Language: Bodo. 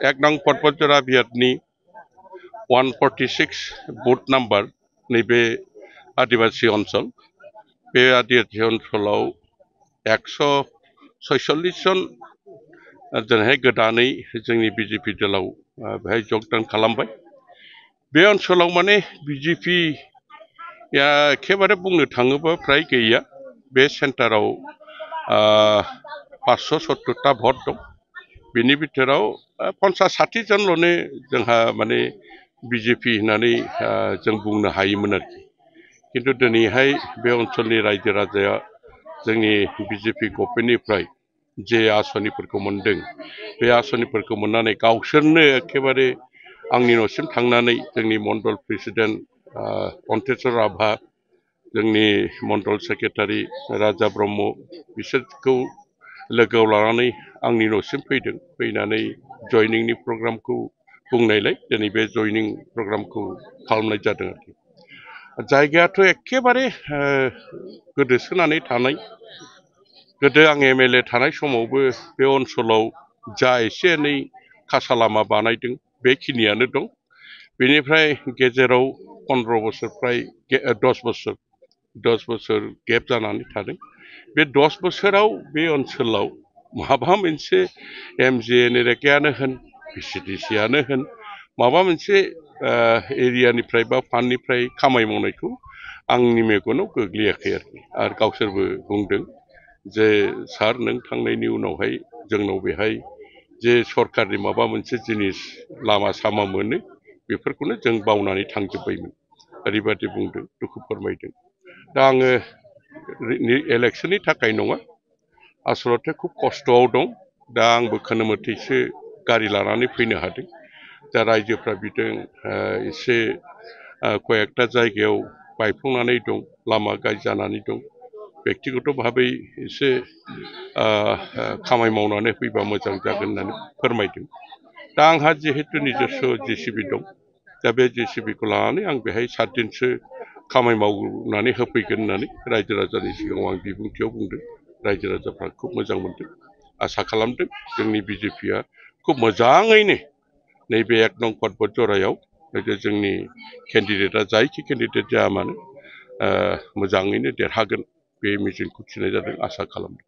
एक नं पटपजरा बियादनि 146 बुथ नाम्बार नैबे आदिबासी ओनसोल बे आदिबासी ओनसोलाव 146 जन दिनैहाय गोदानै जोंनि बिजेपि दलाव बेहाय जगदान खालामबाय। बे ओनसोलाव माने बिजेपि एखेबारे बुंनो थाङोबा फ्राय गैया। बे सेन्टाराव 570टा भट दं। बिनि बिथोराव 50-60 जनल'नो जोंहा माने बिजेपि होननानै जों बुंनो हायोमोन आरोखि। किन्तु दिनैहाय बे ओनसोलनि रायजो राजाया जोंनि बिजेपि गभर्नमेन्टनिफ्राय जे आसनिफोरखौ मोनदों बे आसनिफोरखौ मोननानै गावसोरनो एखेबारे आंनि न'सिम थांनानै जोंनि मण्डल प्रेसिडेन्ट अन्तेस्वर राभा, जोंनि मण्डल सेक्रेटारि राजा ब्रह्म बिसोरखौ लोगोआव लानानै आंनि न'सिम फैदों। फैनानै जयनिंनि प्रग्रामखौ बुंनायलाय दिनै बे जयनिं प्रग्रामखौ खालामनाय जादों आरोखि। जायगायाथ' एखेबारे गोदोसोनानै थानाय। गोदो आं एमएलए थानाय समावबो बे ओनसोलाव जा एसे एनै खासा लामा बानायदों बेखिनियानो दं। बेनिफ्राय गेजेराव 15 बोसोर फ्राय 10 बोसोर गेप जानानै थादों। बे 10 बोसोराव बे ओनसोलाव माबा मोनसे एमजिएन रेगायानो होन भिसिडिसियानो होन माबा मोनसे एरियानिफ्राय बा फान्डनिफ्राय खामाय मावनायखौ आंनि मेगनाव गोग्लैयाखै आरोखि। आरो गावसोरबो बुंदों जे सार नों थांनायनि उनावहाय जोंनाव बेहाय जे सरकारनि माबा मोनसे जिनिस लामा सामा मोनो बेफोरखौनो जों बावनानै थांजोब्बायमोन ओरैबादि बुंदों, दुखु फोरमायदों। दा आङो इलेक्सननि थाखाय नङा, आसलथे खुब खस्थ'आव दं। दा आंबो खोनो मथैसो गारि लानानै फैनो हादों। दा रायजोफ्रा बिदों एसे कयेकटा जायगायाव बायफ्लंनानै दं, लामा गाज्रि जानानै दं। बेक्तिगत भाबै एसे खामानि मावनानै फैबा मोजां जागोन होननानै फोरमायदों। दा आंहा जिहेतु निजस्व जेसिबि दं, दा बे जेसिबिखौ लानानै आं बेहाय 7 दिनसो खामानि मावनानै होफैगोन होननानै रायजो राजानि सिगाङाव आं बिबुंथियाव बुंदों। रायजो राजाफ्रा खुब मोजां मोनदों, आसा खालामदों जोंनि बिजेपिया खुब मोजाङैनो नैबे 1 नं पटबजरायाव जोंनि केन्डिडेटआ जायखि केन्डिडेट जाया मानो मोजाङैनो देरहागोन बे मिजिंखौ थिनाय जादों, आसा खालामदों।